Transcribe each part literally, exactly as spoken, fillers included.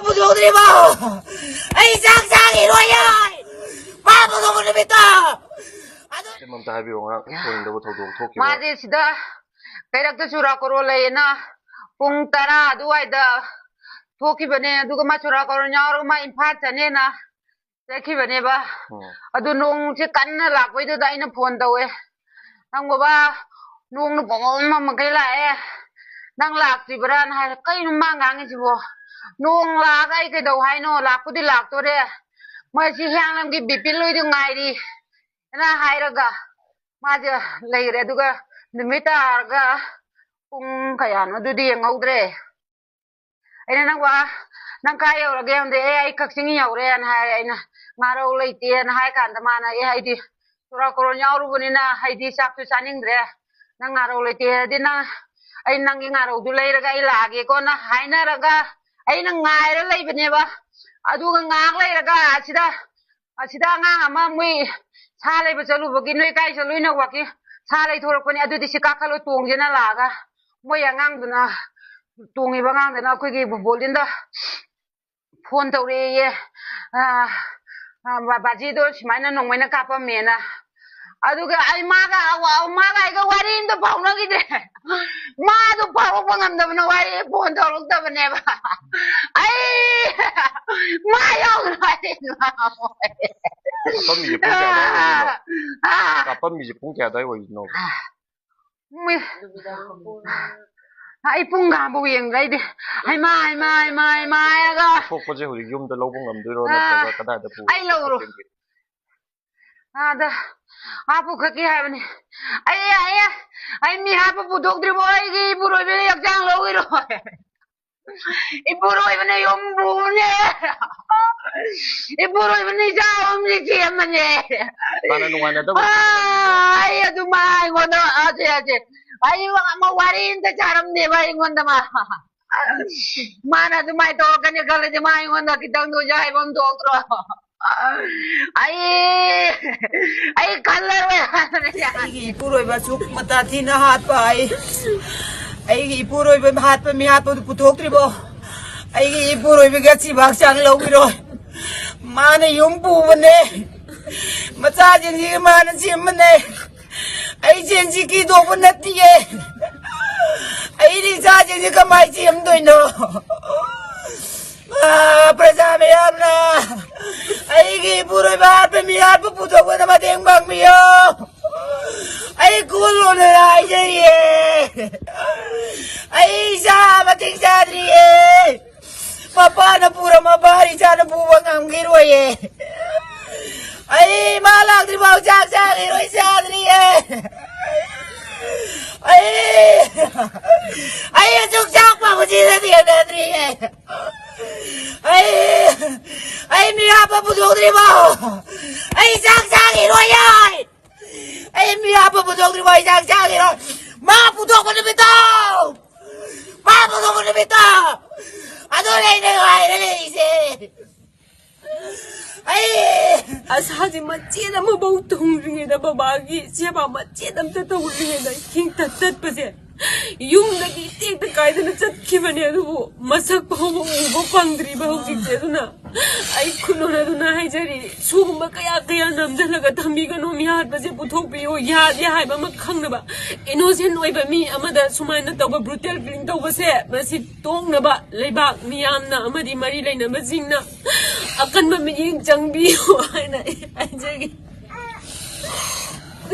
ꯄꯨꯊꯣꯛꯇ꯭ꯔꯤꯕꯣ? ꯑꯩ ꯆꯥꯛ ꯆꯥꯈꯤꯔꯣꯏꯌꯦ꯫ ꯃꯥ ꯄꯨꯊꯣꯛꯄ ꯅꯨꯃꯤꯠꯇ꯫ ꯑꯗꯨ ꯃꯝꯇ ꯍꯥꯏꯕꯤꯌꯨ, ꯉꯔꯥꯡ ꯊꯣꯏꯗꯕ ꯊꯧꯗꯣꯛ ꯊꯣꯛꯈꯤꯕ꯫ ꯃꯥꯁꯦ ꯁꯤꯗ ꯀꯩꯔꯛꯇ ꯆꯨꯔꯥꯀꯣꯔꯣꯟ ꯂꯩꯌꯦꯅ ꯄꯨꯡ ꯇꯔꯥ ꯑꯗꯨꯋꯥꯏꯗ ꯊꯣꯛꯈꯤꯕꯅꯦ꯫ ꯑꯗꯨꯒ ꯃꯥ ꯆꯨꯔꯥꯀꯣꯔꯣꯟ ꯌꯥꯎꯔꯒ ꯃꯥ ꯏꯝꯐꯥꯜ ꯆꯠꯅꯦꯅ ꯆꯠꯈꯤꯕꯅꯦꯕ꯫ ꯎꯝ꯫ ꯑꯗꯨ ꯅꯣꯡꯁꯦ ꯀꯟꯅ ꯂꯥꯛꯄꯩꯗꯨꯗ ꯑꯩꯅ ꯐꯣꯟ ꯇꯧꯋꯦ, "ꯅꯪ ꯕꯕꯥ, ꯅꯣꯡꯅ ꯄꯨꯡꯃꯝ ꯃꯝꯃꯈꯩ ꯂꯥꯛꯑꯦ, ꯅꯪ ꯂꯥꯛꯇ꯭ꯔꯤꯕ꯭ꯔꯥꯅ?" ꯍꯥꯏꯔꯦ꯫ "ꯀꯩꯅꯣ ꯃꯥ ꯉꯥꯡꯉꯤꯁꯤꯕꯣ? ꯅꯣꯡ ꯂꯥꯛꯑꯒ ꯑꯩ ꯀꯩꯗꯧ ꯍꯥꯏꯅꯣ? ꯂꯥꯛꯄꯨꯗꯤ ꯂꯥꯛꯇꯣꯔꯦ, ꯃꯣꯏ ꯁꯤ ꯍꯤꯌꯥꯡꯂꯝꯒꯤ ꯕꯤꯄꯤꯟ ꯍꯣꯏꯗꯨ ꯉꯥꯏꯔꯤ" ꯍꯥꯏꯅ ꯍꯥꯏꯔꯒ ꯃꯥꯁꯦ ꯂꯩꯔꯦ꯫ ꯑꯗꯨꯒ ꯅꯨꯃꯤꯠ ꯇꯥꯔꯒ ꯄꯨꯡ ꯀꯌꯥꯅꯣ ꯑꯗꯨꯗꯤ ꯌꯦꯡꯍꯧꯗ꯭ꯔꯦ꯫ ꯑꯩꯅ, "ꯅꯪ ꯋꯥ, ꯅꯪ ꯀꯥꯏ ꯌꯧꯔꯒꯦ?" ꯍꯪꯗꯦ꯫ "ꯑꯦ, ꯑꯩ ꯀꯛꯆꯤꯡ ꯌꯧꯔꯦꯅ" ꯍꯥꯏꯔꯦ꯫ ꯑꯩꯅ, "ꯉꯥꯔꯧ ꯂꯩꯇꯦꯅ" ꯍꯥꯏ ꯀꯥꯟꯗ ꯃꯥꯅ, "ꯑꯦ, ꯑꯩꯗꯤ ꯆꯨꯔꯥꯀꯣꯔꯣꯟ ꯌꯥꯎꯔꯨꯕꯅꯤꯅ ꯑꯩꯗꯤ ꯆꯥꯛꯁꯨ ꯆꯥꯅꯤꯡꯗ꯭ꯔꯦ, ꯅꯪ ꯉꯥꯔꯧ ꯂꯩꯇꯦ ꯍꯥꯏꯔꯗꯤ ꯅꯪ, ꯑꯩ ꯅꯪꯒꯤ ꯉꯥꯔꯧꯗꯨ ꯂꯩꯔꯒ ꯑꯩ ꯂꯥꯛꯑꯒꯦꯀꯣꯅ" ꯍꯥꯏꯅꯔꯒ ꯑꯩꯅ ꯉꯥꯏꯔ ꯂꯩꯕꯅꯦꯕ꯫ ꯑꯗꯨꯒ ꯉꯥꯏꯍꯥꯛ ꯂꯩꯔꯒ ꯑꯁꯤꯗ ꯑꯁꯤꯗ ꯑꯉꯥꯡ ꯑꯃ ꯃꯣꯏ ꯁꯥ ꯂꯩꯕ ꯆꯠꯂꯨꯕꯒꯤ, "ꯅꯣꯏ ꯀꯥꯏ ꯆꯠꯂꯨꯏꯅꯣ?" "ꯋꯥꯀꯤꯡ ꯁꯥ ꯂꯩꯊꯣꯔꯛꯄꯅꯦ"꯫ "ꯑꯗꯨꯗꯤ ꯁꯤ ꯀꯥꯈꯠꯂꯣ ꯇꯣꯡꯁꯦꯅ" ꯂꯥꯛꯑꯒ ꯃꯣꯏ ꯑꯉꯥꯡꯗꯨꯅ, ꯇꯣꯡꯉꯤꯕ ꯑꯉꯥꯡꯗꯨꯅ ꯑꯩꯈꯣꯏꯒꯤ ꯕꯣꯕꯣꯂꯤꯟꯗ ꯐꯣꯟ ꯇꯧꯔꯛꯑꯦꯌꯦ꯫ ꯑ, ꯑ, "ꯕꯥ-, ꯕꯥꯖꯤꯗꯣ ꯁꯨꯃꯥꯏꯅ ꯅꯣꯡꯃꯩꯅ ꯀꯥꯞꯄꯝꯃꯦꯅ"꯫ ꯑꯗꯨꯒ ꯑꯩ ꯃꯥꯒ, ꯋꯥ-, ꯃꯥꯒ ꯑꯩꯒ ꯋꯥꯔꯤ ꯑꯝꯇ ꯐꯥꯎꯅꯈꯤꯗ꯭ꯔꯦ꯫ ꯃꯥꯗꯣ ꯐꯥꯎꯔꯛꯄ ꯉꯝꯗꯕꯅ ꯋꯥꯔꯤ ꯐꯣꯟ ꯇꯧꯔꯛꯇꯕꯅꯦꯕ꯫ ꯑꯩ ꯃꯥ ꯌꯥꯎꯗ꯭ꯔꯣ ꯍꯥꯏꯔꯦ꯫ ꯀꯥꯞꯄꯝꯃꯤꯁꯦ ꯄꯨꯡ ꯀꯌꯥ ꯑꯗꯥꯏ ꯑꯣꯏꯗꯣꯏꯅꯣ? ꯑꯥ꯫ ꯀꯥꯞꯄꯝꯃꯤꯁꯦ ꯄꯨꯡ ꯀꯌꯥ ꯑꯗꯥꯏ ꯑꯣꯏꯗꯣꯏꯅꯣ? ꯃꯣꯏ-, ꯑꯩ ꯄꯨꯡ ꯀꯥꯡꯕꯨ ꯌꯦꯡꯗ꯭ꯔꯦ ꯑꯩꯗꯤ꯫ ꯍꯩꯃꯥ, ꯍꯩꯃꯥ, ꯍꯩꯃꯥ, ꯍꯩꯃꯥ ꯍꯥꯏꯔꯒ꯫ ꯁꯣꯛꯄꯁꯦ ꯍꯧꯖꯤꯛ ꯌꯨꯝꯗ ꯂꯧꯕ ꯉꯝꯗꯣꯏꯔꯣ, ꯑꯥ, ꯅꯠꯇ꯭ꯔꯒ ꯀꯗꯥꯏꯗ ꯄꯨ-, ꯑꯩ ꯂꯧꯔꯣ꯫ ꯍꯥꯞꯆꯤꯟꯒꯦ? ꯑꯥꯗ, ꯑꯥ ꯄꯨꯈꯠꯀꯦ ꯍꯥꯏꯕꯅꯤ꯫ ꯑꯩ, ꯑꯩ, ꯑꯩ ꯃꯤ ꯍꯥꯠꯄ ꯄꯨꯊꯣꯛꯇ꯭ꯔꯤꯕꯣ ꯑꯩꯒꯤ ꯏꯄꯨꯔꯣꯏꯕꯒꯤ ꯍꯛꯆꯥꯡ ꯂꯧꯈꯤꯔꯣ? ꯏꯄꯨꯔꯣꯏꯕꯅ ꯌꯨꯝ ꯄꯨꯕꯅꯦ꯫ ꯏꯄꯨꯔꯣꯏꯕꯅ ꯏꯆꯥ ꯑꯍꯨꯝꯁꯤ ꯆꯦꯟꯕꯅꯦ꯫ ꯃꯥꯅ ꯅꯨꯡꯉꯥꯏꯅꯗꯕ ꯑꯥ, ꯑꯩ ꯑꯗꯨꯃꯥꯏ ꯑꯩꯉꯣꯟꯗ, ꯑꯁꯦ, ꯑꯁꯦ, ꯑꯩ ꯑꯃ ꯋꯥꯔꯤ ꯑꯝꯇ ꯆꯥꯔꯝꯗꯦꯕ ꯑꯩꯉꯣꯟꯗ ꯃꯥ꯫ ꯃꯥꯅ ꯑꯗꯨꯃꯥꯏꯅ ꯇꯧꯔꯛꯀꯅꯤ ꯈꯜꯂꯗꯤ ꯃꯥ ꯑꯩꯉꯣꯟꯗ ꯈꯤꯇꯪꯗ ꯑꯣꯏꯁꯨ ꯍꯥꯏꯕ ꯑꯃ ꯊꯣꯛꯇ꯭ꯔꯣ? ꯑꯩ, ꯑꯩ ꯈꯜꯂꯔꯣꯏ ꯍꯥꯏꯕꯅꯦ꯫ ꯑꯩꯒꯤ ꯏꯄꯨꯔꯣꯏꯕ ꯑꯁꯨꯛ ꯃꯇꯥ ꯊꯤꯅ ꯍꯥꯠꯄ ꯑꯩ, ꯑꯩꯒꯤ ꯏꯄꯨꯔꯣꯏꯕ ꯍꯥꯠꯄ ꯃꯤ ꯍꯥꯠꯄꯗꯨ ꯄꯨꯊꯣꯛꯇ꯭ꯔꯤꯕꯣ? ꯑꯩꯒꯤ ꯏꯄꯨꯔꯣꯏꯕꯒꯤ ꯑꯁꯤꯕ ꯍꯛꯆꯥꯡ ꯂꯧꯕꯤꯔꯣ꯫ ꯃꯥꯅ ꯌꯨꯝ ꯄꯨꯕꯅꯦ, ꯃꯆꯥꯁꯤꯡꯁꯤ ꯃꯥꯅ ꯁꯦꯝꯕꯅꯦ꯫ ꯑꯩ ꯁꯦꯟꯁꯤ ꯀꯤꯗꯣꯛꯄ ꯅꯠꯇꯤꯌꯦ꯫ ꯑꯩꯗꯤ ꯏꯆꯥꯁꯤꯡꯁꯤ ꯀꯃꯥꯏ ꯁꯦꯝꯗꯣꯏꯅꯣ? ꯑꯥ, ꯄ꯭ꯔꯖꯥ ꯃꯌꯥꯝꯅ ꯑꯩꯒꯤ ꯏꯄꯨꯔꯣꯏꯕ ꯍꯥꯠꯄ ꯃꯤ ꯍꯥꯠꯄ ꯄꯨꯊꯣꯛꯄꯗ ꯃꯇꯦꯡ ꯄꯥꯡꯕꯤꯌꯣ꯫ ꯑꯩ ꯀꯣꯜꯂꯣꯅ ꯍꯥꯏꯖꯔꯤꯌꯦ꯫ ꯑꯩ ꯏꯆꯥ ꯃꯇꯤꯛ ꯆꯥꯗ꯭ꯔꯤꯌꯦ꯫ ꯃꯄꯥꯅ ꯄꯨꯔꯝꯃꯕ ꯏꯆꯥꯅ ꯄꯨꯕ ꯉꯝꯈꯤꯔꯣꯏꯌꯦ꯫ ꯑꯩ ꯃꯥ ꯂꯥꯛꯇ꯭ꯔꯤꯐꯥꯎ ꯆꯥꯛ ꯆꯥꯈꯤꯔꯣꯏ, ꯆꯥꯗ꯭ꯔꯤꯌꯦ꯫ ꯑꯩ, ꯑꯩ ꯑꯁꯨꯛ ꯆꯥꯛ ꯐꯪꯕꯁꯤꯗꯗꯤ ꯍꯩꯅꯗ꯭ꯔꯤꯌꯦ꯫ ꯑꯩ, ꯑꯩ ꯃꯤꯔꯥꯠꯄ ꯄꯨꯊꯣꯛꯇ꯭ꯔꯤꯐꯥꯎ ꯑꯩ ꯆꯥꯛ ꯆꯥꯈꯤꯔꯣꯏꯌꯦ꯫ ꯑꯩ ꯃꯤꯔꯥꯠꯄ ꯄꯨꯊꯣꯛꯇ꯭ꯔꯤꯐꯥꯎ ꯑꯩ ꯆꯥꯛ ꯆꯥꯈꯤꯔꯣꯏ꯫ ꯃꯥ ꯄꯨꯊꯣꯛꯄ ꯅꯨꯃꯤꯠꯇꯣ! ꯃꯥ ꯄꯨꯊꯣꯛꯄ ꯅꯨꯃꯤꯠꯇꯣ! ꯑꯗꯨꯅꯦ ꯑꯩꯅ ꯉꯥꯏꯔ ꯂꯩꯔꯤꯁꯦ꯫ ꯑꯩ ꯑꯁꯥꯁꯦ ꯃꯆꯦꯠ ꯑꯃꯐꯥꯎ ꯊꯨꯡꯗ꯭ꯔꯤꯉꯩꯗ, ꯕꯕꯥꯒꯤ ꯁꯦꯕꯥ ꯃꯆꯦꯠ ꯑꯝꯇ ꯇꯧꯗ꯭ꯔꯤꯉꯩꯗ ꯑꯩ ꯊꯦꯡ ꯇꯠ ꯇꯠꯄꯁꯦ, ꯌꯨꯝꯗꯒꯤ ꯇꯦꯛꯇ ꯀꯥꯏꯗꯅ ꯆꯠꯈꯤꯕꯅꯦ, ꯑꯗꯨꯕꯨ ꯃꯁꯛ ꯐꯥꯎꯕ ꯎꯕ ꯐꯪꯗ꯭ꯔꯤꯕ ꯍꯧꯖꯤꯛꯁꯦ꯫ ꯑꯗꯨꯅ ꯑꯩ ꯈꯨꯠ ꯂꯣꯟꯅꯗꯨꯅ ꯍꯥꯏꯖꯔꯤ, ꯁꯤꯒꯨꯝꯕ ꯀꯌꯥ ꯀꯌꯥ ꯅꯝꯁꯤꯜꯂꯒ ꯊꯝꯕꯤꯒꯅꯨ, ꯃꯤꯍꯥꯠꯄꯁꯦ ꯄꯨꯊꯣꯛꯄꯤꯌꯨ, ꯌꯥꯗꯦ ꯍꯥꯏꯕ ꯑꯃ ꯈꯪꯅꯕ꯫ ꯏꯅꯣꯁꯦꯟ ꯑꯣꯏꯕ ꯃꯤ ꯑꯃꯗ ꯁꯨꯃꯥꯏꯅ ꯇꯧꯕ ꯕ꯭ꯔꯨꯇꯦꯜ ꯀꯤꯂꯤꯡ ꯇꯧꯕꯁꯦ, ꯃꯁꯤ ꯇꯣꯛꯅꯕ ꯂꯩꯕꯥꯛ ꯃꯤꯌꯥꯝꯅ ꯑꯃꯗꯤ ꯃꯔꯤ ꯂꯩꯅꯕꯁꯤꯡꯅ ꯑꯀꯟꯕ ꯃꯤꯠꯌꯦꯡ ꯆꯪꯕꯤꯌꯨ ꯍꯥꯏꯅ ꯑꯩ ꯍꯥꯏꯖꯒꯦ꯫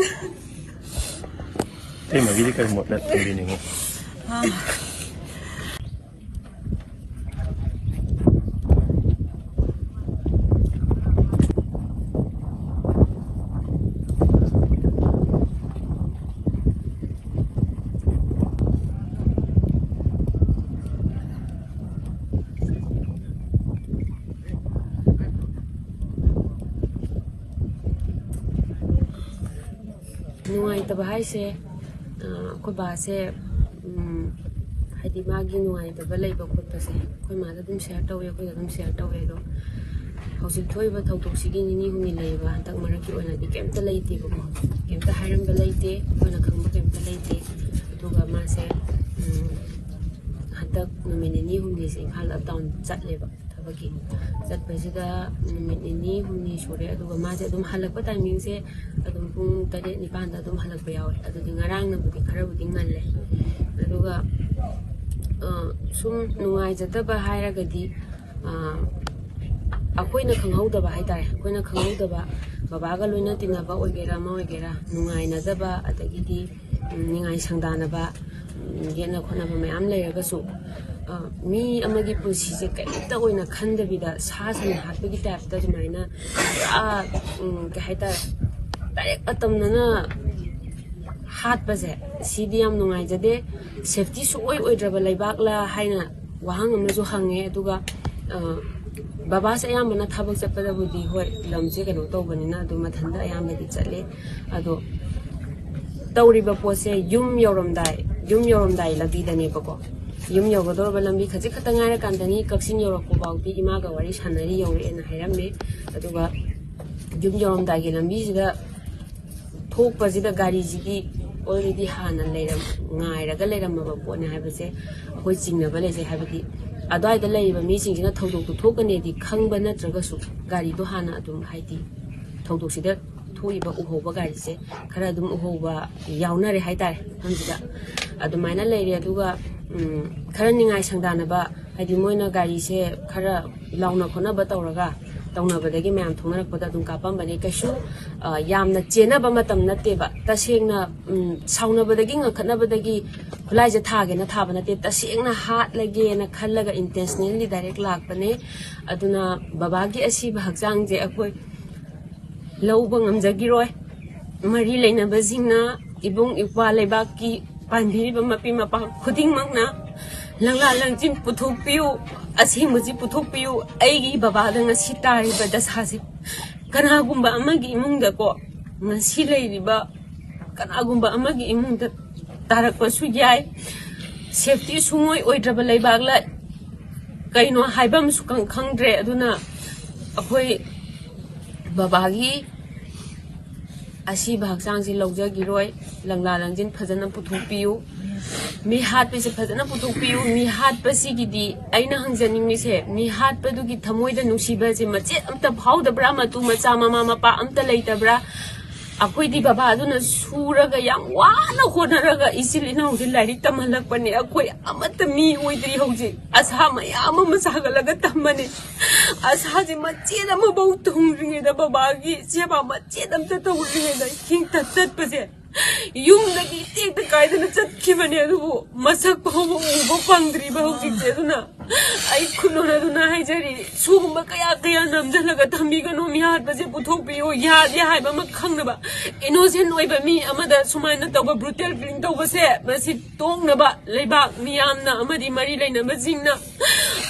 ꯏꯇꯩꯃꯒꯤꯗꯤ ꯀꯔꯤ ꯃꯣꯠ ꯊꯝꯕꯤꯅꯤꯡꯉꯤ? ꯅꯨꯡꯉꯥꯏꯇꯕ ꯍꯥꯏꯁꯦ, ꯑ, ꯑꯩꯈꯣꯏ ꯕꯥꯁꯦ, ꯎꯝ, ꯍꯥꯏꯗꯤ ꯃꯥꯒꯤ ꯅꯨꯡꯉꯥꯏꯇꯕ ꯂꯩꯕ ꯈꯣꯠꯄꯁꯦ ꯑꯩꯈꯣꯏ ꯃꯥꯗ ꯑꯗꯨꯝ ꯁꯤꯌꯔ ꯇꯧꯋꯦ, ꯑꯩꯈꯣꯏꯗ ꯑꯗꯨꯝ ꯁꯤꯌꯔ ꯇꯧꯋꯦ꯫ ꯑꯗꯣ ꯍꯧꯖꯤꯛ ꯊꯣꯛꯏꯕ ꯊꯧꯗꯣꯛꯁꯤꯒꯤ ꯅꯤꯅꯤ ꯍꯨꯝꯅꯤ ꯂꯩꯔꯤꯕ ꯍꯟꯗꯛ ꯃꯔꯛꯀꯤ ꯑꯣꯏꯅꯗꯤ ꯀꯩꯝꯇ ꯂꯩꯇꯦꯕꯀꯣ, ꯀꯩꯝꯇ ꯍꯥꯏꯔꯝꯕ ꯂꯩꯇꯦ, ꯑꯩꯈꯣꯏꯅ ꯈꯪꯕ ꯀꯩꯝꯇ ꯂꯩꯇꯦ꯫ ꯑꯗꯨꯒ ꯃꯥꯁꯦ, ꯎꯝ, ꯍꯟꯗꯛ ꯅꯨꯃꯤꯠ ꯅꯤꯅꯤ ꯍꯨꯝꯅꯤꯁꯦ ꯏꯝꯐꯥꯜ ꯑꯞ ꯗꯥꯎꯟ ꯆꯠꯂꯦꯕ ꯊꯕꯛꯀꯤ꯫ ꯆꯠꯄꯁꯤꯗ ꯅꯨꯃꯤꯠ ꯅꯤꯅꯤ ꯍꯨꯝꯅꯤ ꯁꯨꯔꯦ꯫ ꯑꯗꯨꯒ ꯃꯥꯁꯦ ꯑꯗꯨꯝ ꯍꯜꯂꯛꯄ ꯇꯥꯏꯃꯤꯡꯁꯦ ꯑꯗꯨꯝ ꯄꯨꯡ ꯇꯔꯦꯠ ꯅꯤꯄꯥꯟꯗ ꯑꯗꯨꯝ ꯍꯜꯂꯛꯄ ꯌꯥꯎꯋꯦ꯫ ꯑꯗꯨꯗꯤ ꯉꯔꯥꯡꯅꯕꯨꯗꯤ ꯈꯔꯕꯨꯗꯤ ꯉꯜꯂꯦ꯫ ꯑꯗꯨꯒ ꯁꯨꯝ ꯅꯨꯡꯉꯥꯏꯖꯗꯕ ꯍꯥꯏꯔꯒꯗꯤ, ꯑꯩꯈꯣꯏꯅ ꯈꯪꯍꯧꯗꯕ ꯍꯥꯏꯇꯥꯔꯦ, ꯑꯩꯈꯣꯏꯅ ꯈꯪꯍꯧꯗꯕ, ꯕꯕꯥꯒ ꯂꯣꯏꯅ ꯇꯤꯟꯅꯕ ꯑꯣꯏꯒꯦꯔꯥ ꯑꯃ ꯑꯣꯏꯒꯦꯔꯥ, ꯅꯨꯡꯉꯥꯏꯅꯗꯕ, ꯑꯗꯒꯤꯗꯤ ꯅꯤꯡꯉꯥꯏ ꯁꯪꯗꯥꯅꯕ, ꯌꯦꯠꯅ ꯈꯣꯠꯅꯕ ꯃꯌꯥꯝ ꯂꯩꯔꯒꯁꯨ, ꯃꯤ ꯑꯃꯒꯤ ꯄꯨꯟꯁꯤꯁꯦ ꯀꯔꯤꯝꯇ ꯑꯣꯏꯅ ꯈꯟꯗꯕꯤꯗ, ꯁꯥ ꯁꯟ ꯍꯥꯠꯄꯒꯤ ꯇꯥꯏꯞꯇ ꯑꯗꯨꯃꯥꯏꯅ ꯄꯨꯔꯥ, ꯀꯩ ꯍꯥꯏꯇꯥꯔꯦ, ꯗꯥꯏꯔꯦꯛ ꯑꯇꯝꯅꯅ ꯍꯥꯠꯄꯁꯦ, ꯁꯤꯗꯤ ꯌꯥꯝ ꯅꯨꯡꯉꯥꯏꯖꯗꯦ꯫ ꯁꯦꯐꯇꯤ ꯁꯨꯡꯑꯣꯏ ꯑꯣꯏꯗ꯭ꯔꯕ ꯂꯩꯕꯥꯛꯂ ꯍꯥꯏꯅ ꯋꯥꯍꯪ ꯑꯃꯁꯨ ꯍꯪꯉꯦ꯫ ꯑꯗꯨꯒ ꯕꯕꯥꯁꯦ ꯑꯌꯥꯝꯕꯅ ꯊꯕꯛ ꯆꯠꯄꯗꯕꯨꯗꯤ, ꯍꯣꯏ, ꯂꯝꯁꯦ ꯀꯩꯅꯣ ꯇꯧꯕꯅꯤꯅ ꯑꯗꯨꯝ ꯃꯊꯟꯇ ꯑꯌꯥꯝꯕꯗꯤ ꯆꯠꯂꯦ꯫ ꯑꯗꯣ ꯇꯧꯔꯤꯕ ꯄꯣꯠꯁꯦ ꯌꯨꯝ ꯌꯧꯔꯝꯗꯥꯏ, ꯌꯨꯝ ꯌꯧꯔꯝꯗꯥꯏ ꯂꯝꯕꯤꯗꯅꯦꯕꯀꯣ꯫ ꯌꯨꯝ ꯌꯧꯒꯗꯧꯔꯕ ꯂꯝꯕꯤ ꯈꯖꯤꯛ ꯈꯛꯇ ꯉꯥꯏꯔꯀꯥꯟꯗꯅꯤ, ꯀꯛꯆꯤꯡ ꯌꯧꯔꯛꯄ ꯐꯥꯎꯗꯤ ꯏꯃꯥꯒ ꯋꯥꯔꯤ ꯁꯥꯟꯅꯔꯤ ꯌꯧꯔꯛꯑꯦꯅ ꯍꯥꯏꯔꯝꯃꯦ꯫ ꯑꯗꯨꯒ ꯌꯨꯝ ꯌꯧꯔꯝꯗꯥꯏꯒꯤ ꯂꯝꯕꯤꯁꯤꯗ ꯊꯣꯛꯄꯁꯤꯗ ꯒꯥꯔꯤꯁꯤꯗꯤ already ꯍꯥꯟꯅ ꯂꯩꯔꯝ-, ꯉꯥꯏꯔꯒ ꯂꯩꯔꯝꯃꯕ ꯄꯣꯠꯅꯤ ꯍꯥꯏꯕꯁꯦ ꯑꯩꯈꯣꯏ ꯆꯤꯡꯅꯕ ꯂꯩꯖꯩ꯫ ꯍꯥꯏꯕꯗꯤ ꯑꯗꯨꯋꯥꯏꯗ ꯂꯩꯔꯤꯕ ꯃꯤꯁꯤꯡꯁꯤꯅ ꯊꯧꯗꯣꯛꯇꯨ ꯊꯣꯛꯀꯅꯤꯗꯤ ꯈꯪꯕ ꯅꯠꯇ꯭ꯔꯒꯁꯨ ꯒꯥꯔꯤꯗꯣ ꯍꯥꯟꯅ ꯑꯗꯨꯝ, ꯍꯥꯏꯗꯤ ꯊꯧꯗꯣꯛꯁꯤꯗ ꯊꯣꯛꯏꯕ ꯎꯍꯧꯕ ꯒꯥꯔꯤꯁꯦ ꯈꯔ ꯑꯗꯨꯝ ꯎꯍꯧꯕ ꯌꯥꯎꯅꯔꯦ ꯍꯥꯏꯇꯥꯔꯦ ꯃꯐꯝꯁꯤꯗ꯫ ꯑꯗꯨꯃꯥꯏꯅ ꯂꯩꯔꯦ꯫ ꯑꯗꯨꯒ ꯈꯔ ꯅꯤꯡꯉꯥꯏ ꯁꯪꯗꯥꯅꯕ, ꯍꯥꯏꯗꯤ ꯃꯣꯏꯅ ꯒꯥꯔꯤꯁꯦ ꯈꯔ ꯂꯥꯎꯅ ꯈꯣꯠꯅꯕ ꯇꯧꯔꯒ ꯇꯧꯅꯕꯗꯒꯤ ꯃꯌꯥꯝ ꯊꯣꯛꯅꯔꯛꯄꯗ ꯑꯗꯨꯝ ꯀꯥꯞꯄꯝꯕꯅꯦ꯫ ꯀꯩꯁꯨ ꯌꯥꯝꯅ ꯆꯦꯟꯅꯕ ꯃꯇꯝ ꯅꯠꯇꯦꯕ꯫ ꯇꯁꯦꯡꯅ ꯁꯥꯎꯅꯕꯗꯒꯤ, ꯉꯪꯈꯠꯅꯕꯗꯒꯤ ꯈꯨꯠꯂꯥꯏꯁꯦ ꯊꯥꯒꯦꯅ ꯊꯥꯕ ꯅꯠꯇꯦ, ꯇꯁꯦꯡꯅ ꯍꯥꯠꯂꯒꯦꯅ ꯈꯜꯂꯒ intentionally direct ꯂꯥꯛꯄꯅꯦ꯫ ꯑꯗꯨꯅ ꯕꯕꯥꯒꯤ ꯑꯁꯤꯕ ꯍꯛꯆꯥꯡꯁꯦ ꯑꯩꯈꯣꯏ ꯂꯧꯕ ꯉꯝꯖꯈꯤꯔꯣꯏ꯫ ꯃꯔꯤ ꯂꯩꯅꯕꯁꯤꯡꯅ, ꯏꯕꯨꯡ ꯏꯄ꯭ꯋꯥ ꯂꯩꯕꯥꯛꯀꯤ ꯄꯥꯟꯕꯤꯔꯤꯕ ꯃꯄꯤ ꯃꯄꯥ ꯈꯨꯗꯤꯡꯃꯛꯅ ꯂꯪꯂꯥ ꯂꯪꯖꯤꯟ ꯄꯨꯊꯣꯛꯄꯤꯌꯨ, ꯑꯁꯦꯡꯕꯁꯤ ꯄꯨꯊꯣꯛꯄꯤꯌꯨ꯫ ꯑꯩꯒꯤ ꯕꯕꯥꯗ ꯉꯁꯤ ꯇꯥꯔꯤꯕ ꯗꯁꯥꯁꯤ ꯀꯅꯥꯒꯨꯝꯕ ꯑꯃꯒꯤ ꯏꯃꯨꯡꯗꯀꯣ, ꯉꯁꯤ ꯂꯩꯔꯤꯕ ꯀꯅꯥꯒꯨꯝꯕ ꯑꯃꯒꯤ ꯏꯃꯨꯡꯗ ꯇꯥꯔꯛꯄꯁꯨ ꯌꯥꯏ꯫ ꯁꯦꯐꯇꯤ ꯁꯨꯡꯑꯣꯏ ꯑꯣꯏꯗ꯭ꯔꯕ ꯂꯩꯕꯥꯛꯂ ꯀꯩꯅꯣ ꯍꯥꯏꯕ ꯑꯃꯁꯨ ꯈꯪꯗ꯭ꯔꯦ꯫ ꯑꯗꯨꯅ ꯑꯩꯈꯣꯏ ꯕꯕꯥꯒꯤ ꯑꯁꯤꯕ ꯍꯛꯆꯥꯡꯁꯤ ꯂꯧꯖꯈꯤꯔꯣꯏ꯫ ꯂꯪꯂꯥ ꯂꯪꯖꯤꯟ ꯐꯖꯅ ꯄꯨꯊꯣꯛꯄꯤꯌꯨ꯫ ꯃꯤ ꯍꯥꯠꯄꯁꯦ ꯐꯖꯅ ꯄꯨꯊꯣꯛꯄꯤꯌꯨ꯫ ꯃꯤ ꯍꯥꯠꯄꯁꯤꯒꯤꯗꯤ ꯑꯩꯅ ꯍꯪꯖꯅꯤꯡꯉꯤꯁꯦ, ꯃꯤ ꯍꯥꯠꯄꯗꯨꯒꯤ ꯊꯃꯣꯏꯗ ꯅꯨꯡꯁꯤꯕꯁꯦ ꯃꯆꯦꯠ ꯑꯝꯇ ꯐꯥꯎꯗꯕ꯭ꯔꯥ? ꯃꯇꯨ ꯃꯆꯥ, ꯃꯃꯥ ꯃꯄꯥ ꯑꯝꯇ ꯂꯩꯇꯕ꯭ꯔꯥ? ꯑꯩꯈꯣꯏꯗꯤ ꯕꯕꯥꯗꯨꯅ ꯁꯨꯔꯒ, ꯌꯥꯝ ꯋꯥꯅ ꯍꯣꯠꯅꯔꯒ ꯏꯆꯤꯜ ꯏꯅꯥꯎꯁꯦ ꯂꯥꯏꯔꯤꯛ ꯇꯝꯍꯜꯂꯛꯄꯅꯦ꯫ ꯑꯩꯈꯣꯏ ꯑꯃꯠꯇ ꯃꯤ ꯑꯣꯏꯗ꯭ꯔꯤ ꯍꯧꯖꯤꯛ꯫ ꯑꯁꯥ ꯃꯌꯥꯝ ꯑꯃ ꯁꯥꯒꯠꯂꯒ ꯊꯝꯕꯅꯦ꯫ ꯑꯁꯥꯁꯦ ꯃꯆꯦꯠ ꯑꯃꯐꯥꯎ ꯊꯨꯡꯗ꯭ꯔꯤꯉꯩꯗ, ꯕꯕꯥꯒꯤ ꯁꯦꯕꯥ ꯃꯆꯦꯠ ꯑꯝꯇ ꯇꯧꯗ꯭ꯔꯤꯉꯩꯗ ꯍꯤꯡꯇꯠ ꯆꯠꯄꯁꯦ, ꯌꯨꯝꯗꯒꯤ ꯇꯦꯛꯇ ꯀꯥꯏꯗꯅ ꯆꯠꯈꯤꯕꯅꯦ, ꯑꯗꯨꯕꯨ ꯃꯁꯛ ꯐꯥꯎꯕ ꯎꯕ ꯐꯪꯗ꯭ꯔꯤꯕ ꯍꯧꯖꯤꯛꯁꯦ꯫ ꯑꯗꯨꯅ ꯑꯩ ꯈꯨꯟꯅꯣꯟ ꯑꯗꯨꯅ ꯍꯥꯏꯖꯔꯤ, ꯁꯤꯒꯨꯝꯕ ꯀꯌꯥ ꯀꯌꯥ ꯅꯝꯁꯤꯜꯂꯒ ꯊꯝꯕꯤꯒꯅꯨ꯫ ꯃꯤ ꯍꯥꯠꯄꯁꯦ ꯄꯨꯊꯣꯛꯄꯤꯌꯨ꯫ ꯌꯥꯗꯦ ꯍꯥꯏꯕ ꯑꯃ ꯈꯪꯅꯕ, ꯏꯅꯣꯁꯦꯟ ꯑꯣꯏꯕ ꯃꯤ ꯑꯃꯗ ꯁꯨꯃꯥꯏꯅ ꯇꯧꯕ, ꯕ꯭ꯔꯨꯇꯦꯜ ꯀꯤꯂꯤꯡ ꯇꯧꯕꯁꯦ, ꯃꯁꯤ ꯇꯣꯛꯅꯕ ꯂꯩꯕꯥꯛ ꯃꯤꯌꯥꯝꯅ ꯑꯃꯗꯤ ꯃꯔꯤ ꯂꯩꯅꯕꯁꯤꯡꯅ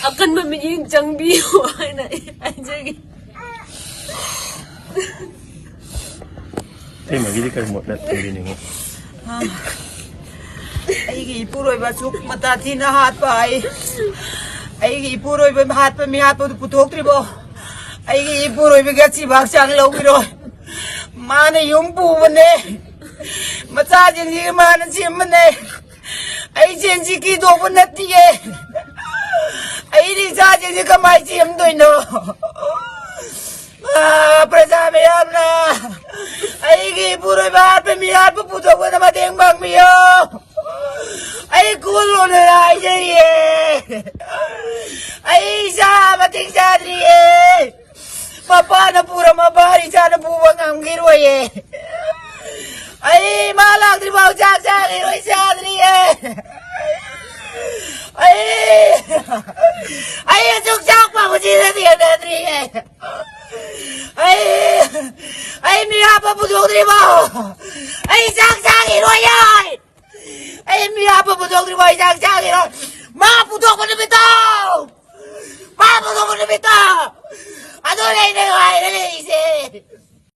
ꯑꯀꯟꯕ ꯃꯤꯠꯌꯦꯡ ꯆꯪꯕꯤꯌꯨ ꯍꯥꯏꯅ ꯑꯩ ꯍꯥꯏꯖꯒꯦ꯫ ꯏꯇꯩꯃꯒꯤꯗꯤ ꯀꯔꯤ ꯃꯣꯠꯅ ꯊꯝꯕꯤꯅꯤꯡꯉꯤ? ꯑꯩꯒꯤ ꯏꯄꯨꯔꯣꯏꯕ ꯑꯁꯨꯛ ꯃꯇꯥ ꯊꯤꯅ ꯍꯥꯠꯄ ꯑꯩ, ꯑꯩꯒꯤ ꯏꯄꯨꯔꯣꯏꯕ ꯍꯥꯠꯄ, ꯃꯤ ꯍꯥꯠꯄꯗꯨ ꯄꯨꯊꯣꯛꯇ꯭ꯔꯤꯕꯣ? ꯑꯩꯒꯤ ꯏꯄꯨꯔꯣꯏꯕꯒꯤ ꯑꯁꯤꯕ ꯍꯛꯆꯥꯡ ꯂꯧꯕꯤꯔꯣꯏ꯫ ꯃꯥꯅ ꯌꯨꯝ ꯄꯨꯕꯅꯦ, ꯃꯆꯥꯁꯤꯡꯁꯤ ꯃꯥꯅ ꯁꯦꯝꯕꯅꯦ꯫ ꯑꯩ ꯆꯦꯟꯁꯤ ꯀꯤꯗꯧꯕ ꯅꯠꯇꯤꯌꯦ꯫ ꯑꯩꯗꯤ ꯏꯆꯥꯁꯤꯡꯁꯤ ꯀꯃꯥꯏ ꯆꯦꯟꯗꯣꯏꯅꯣ? ꯑꯥ, ꯄ꯭ꯔꯖꯥ ꯃꯌꯥꯝꯅ ꯑꯩꯒꯤ ꯏꯄꯨꯔꯣꯏꯕ ꯍꯥꯠꯄ, ꯃꯤ ꯍꯥꯠꯄ ꯄꯨꯊꯣꯛꯄꯗ ꯃꯇꯦꯡ ꯄꯥꯡꯕꯤꯌꯨ꯫ ꯑꯩ ꯀꯣꯟ ꯂꯣꯟꯅ ꯍꯥꯏꯖꯔꯤꯌꯦ꯫ ꯑꯩ ꯏꯆꯥ ꯃꯇꯤꯛ ꯆꯥꯗ꯭ꯔꯤꯌꯦ꯫ ꯃꯄꯥꯅ ꯄꯨꯔꯝꯃꯕ ꯏꯆꯥꯅ ꯄꯨꯕ ꯉꯝꯈꯤꯔꯣꯏꯌꯦ꯫ ꯑꯩ ꯃꯥ ꯂꯥꯛꯇ꯭ꯔꯤꯐꯥꯎ ꯆꯥꯛ ꯆꯥꯈꯤꯔꯣꯏ, ꯆꯥꯗ꯭ꯔꯤꯌꯦ꯫ ꯑꯩ, ꯑꯩ ꯑꯁꯨꯛ ꯆꯥꯛ ꯐꯥꯎꯕ ꯆꯦꯟꯅꯗ꯭ꯔꯤꯌꯦ꯫ ꯑꯩ, ꯑꯩ ꯃꯤ ꯍꯥꯠꯄ ꯄꯨꯊꯣꯛꯇ꯭ꯔꯤꯐꯥꯎ ꯑꯩ ꯆꯥꯛ ꯆꯥꯈꯤꯔꯣꯏꯌꯦ꯫ ꯑꯩ ꯃꯤ ꯍꯥꯠꯄ ꯄꯨꯊꯣꯛꯇ꯭ꯔꯤꯐꯥꯎ ꯑꯩ ꯆꯥꯛ ꯆꯥꯈꯤꯔꯣꯏ꯫ ꯃꯥ ꯄꯨꯊꯣꯛꯄ ꯅꯨꯃꯤꯠꯇꯣ, ꯃꯥ ꯄꯨꯊꯣꯛꯄ ꯅꯨꯃꯤꯠꯇꯣ, ꯑꯗꯨꯅꯦ ꯑꯩꯅ ꯉꯥꯏꯔ ꯂꯩꯔꯤꯁꯦ꯫